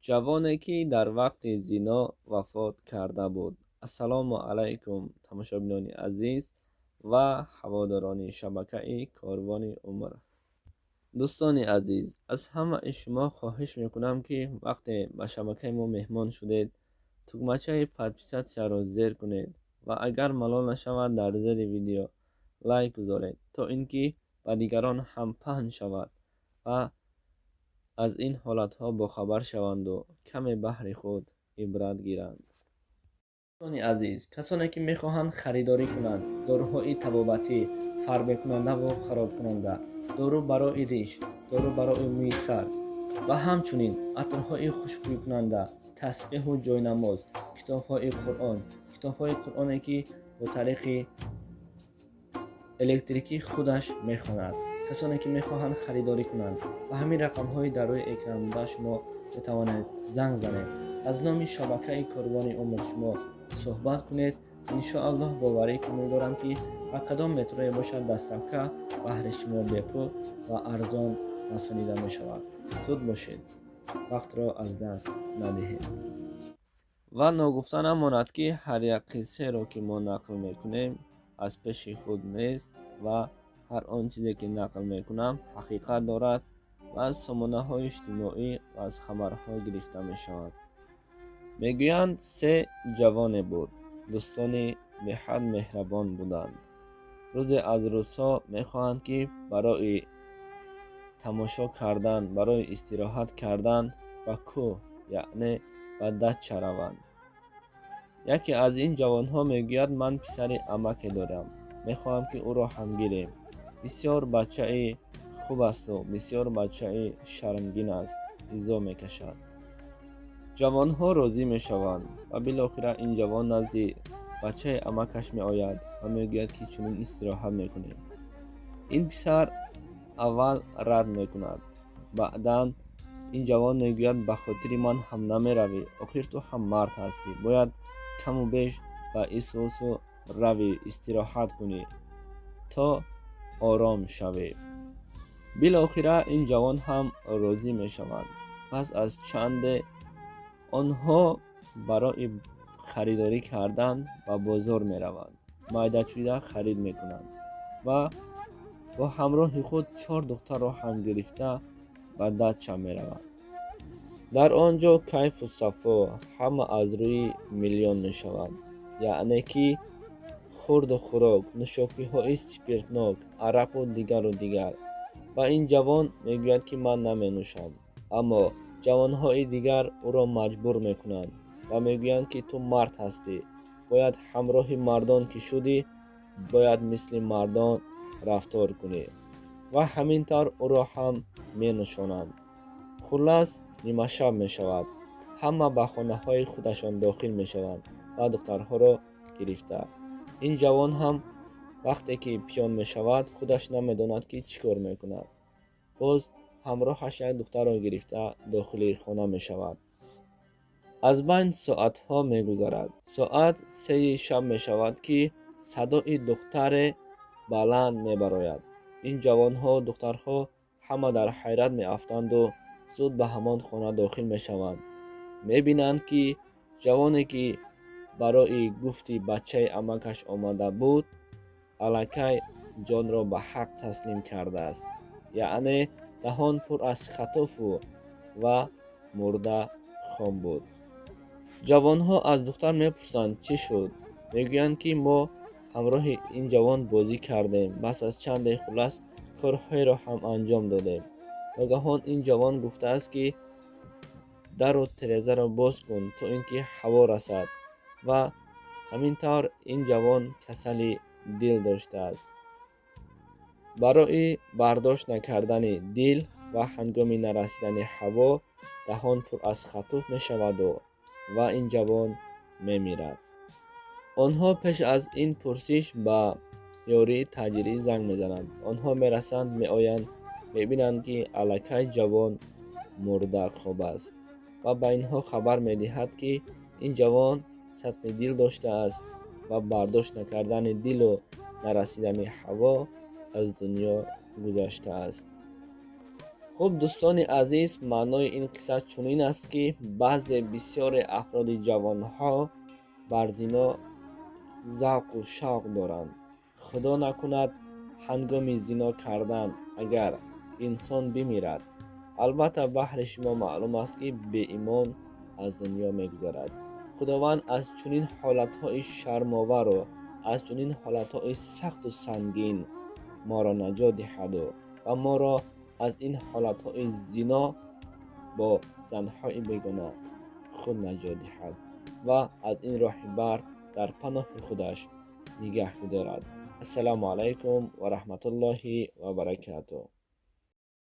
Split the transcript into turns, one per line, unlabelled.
Ҷавоне, ки дар вақти зино вафот карда буд. Ассалому алайкум, тамошобинони азиз ва ҳаводорони шабакаи Корвони умр. Дӯстони азиз, аз ҳамаи шумо хоҳиш мекунам, ки вақте ба шабакаи мо меҳмон шудед, тугмачаи подписатьсяро зер кунед ва агар малол нашавад, дар зери видео лайк гузоред, то ин ки ба дигарон ҳам паҳн шавад ва аз ин ҳолатҳо бохабар шаванду каме баҳри худ ибрат гиранд. Дӯстони азиз, касоне ки мехоҳанд харидорӣ кунанд доруҳои табобатӣ, фарбекунандаву харобкунанда, дору барои риш, дору барои мӯи сар ва ҳамчунин атрҳои хушбӯйкунанда, тасбеҳу ҷойнамоз, китобҳои Қуръон, китобҳои Қуръоне, ки бо тариқи электрикӣ худаш мехонад, касоне ки мехоҳанд харидорӣ кунанд, ба ҳамин рақамҳои дар рӯи экран буда шумо метавонед занг занед, аз номи шабакаи Корвони умр шумо суҳбат кунед. Иншоаллоҳ, боварӣ комил дорам, ки ба кадом метрое бошад, доставка баҳри шумо бепул ва арзон расонида мешавад. Зуд бошед, вақтро аз даст надиҳед. Ва ногуфта намонад, ки ҳар як қиссаеро, ки мо нақл мекунем, аз пеши худ нест ва ҳар он чизе, ки нақл мекунам, ҳақиқат дорад ва аз сомонаҳои иҷтимоӣ ва аз хабарҳо гирифта мешавад. Мегӯянд, се ҷавоне буд, дӯстони беҳад меҳрабон буданд. Рӯзе аз рӯзҳо мехоҳанд, ки барои тамошо кардан, барои истироҳат кардан ба кӯҳ, яъне ба дача раванд. Яке аз ин ҷавонҳо мегӯяд: «Ман писари амаке дорам, мехоҳам, ки ӯро ҳам гирем. Бисёр бачаи хуб асту бисёр бачаи шармгин аст, изо мекашад». Ҷавонҳо розӣ мешаванд ва билохира ин ҷавон назди бачаи амакаш меояд ва мегӯяд, ки чунин истироҳат мекунем. Ин писар аввал рад мекунад. Баъдан ин ҷавон мегӯяд: «Ба хотири ман ҳам намеравӣ? Охир ту ҳам мард ҳастӣ, бояд каму беш ба исусу равӣ, истироҳат кунӣ, то ором шавӣ». Билохира ин ҷавон ҳам розӣ мешавад. Пас аз чанде онҳо барои харидорӣ кардан ба бозор мераванд, майдачӯйда харид мекунанд ва бо ҳамроҳи худ чор духтарро ҳам гирифта ба дача мераванд. Дар он ҷо кайфу сафо ҳама аз рӯи миллион мешавад, яъне ки хӯрду хӯрок, нӯшокиҳои спиртнок, арақу дигару дигар. Ва ин ҷавон мегӯяд, ки ман наменӯшам, аммо ҷавонҳои дигар ӯро маҷбур мекунанд ва мегӯянд, ки ту мард ҳастӣ, бояд ҳамроҳи мардон ки шудӣ, бояд мисли мардон рафтор кунӣ. Ва ҳамин тавр ӯро ҳам менӯшонанд. Хуллас, нимашаб мешавад, ҳама ба хонаҳои худашон дохил мешаванд ва духтарҳоро гирифта. Ин ҷавон ҳам вақте ки пиён мешавад, худаш намедонад, ки чӣ кор мекунад. Боз ҳамроҳаш як духтарро гирифта дохили хона мешавад. Аз байн соатҳо мегузарад. Соат 3-и шаб мешавад, ки садои духтаре баланд мебарояд. Ин ҷавонҳо, духтарҳо ҳама дар ҳайрат меафтанду зуд ба ҳамон хона дохил мешаванд. Мебинанд, ки ҷавоне, ки барои гуфти бачаи амакаш омада буд, аллакай ҷонро ба ҳақ таслим кардааст, яъне даҳон пур аз хатофу ва мурда хом буд. Ҷавонҳо аз духтар мепурсанд, чӣ шуд. Мегӯянд, ки мо ҳамроҳи ин ҷавон бозӣ кардем, пас аз чанде хуллас корҳоеро ҳам анҷом додем. Ногаҳон ин ҷавон гуфтааст, ки дару тирезаро боз кун, то ин ки ҳаво расад. Ва ҳамин тавр ин ҷавон касали дил доштааст. Барои бардошт накардани дил ва ҳангоми нарасидани ҳаво даҳон пур аз хатуф мешаваду ва ин ҷавон мемирад. Онҳо пеш аз ин пурсиш ба ёрии таъҷилӣ занг мезананд. Онҳо мерасанд, меоянд, мебинанд, ки аллакай ҷавон мурда хоб аст ва ба инҳо хабар медиҳад, ки ин ҷавон садқи дил доштааст ва бардошт накардани дилу нарасидани ҳаво аз дунё гузаштааст. Хуллас. Хуб, дӯстони азиз, маънои ин қисса чунин аст, ки баъзе бисёре афроди ҷавонҳо бар зино завқу шавқ доранд. Худо накунад, ҳангоми зино кардан агар инсон бимирад, албатта, баҳри шумо маълум аст, ки беимон аз дунё мегузарад. Худованд аз чунин ҳолатҳои шармовару аз чунин ҳолатҳои сахту сангин моро наҷот диҳаду ва моро аз ин ҳолатҳои зино бо занҳои бегона худ наҷот диҳад ва аз ин роҳи бад дар паноҳи худаш нигаҳ бидорад. Ассалому алайкум ва раҳматуллоҳи ва баракатуҳ.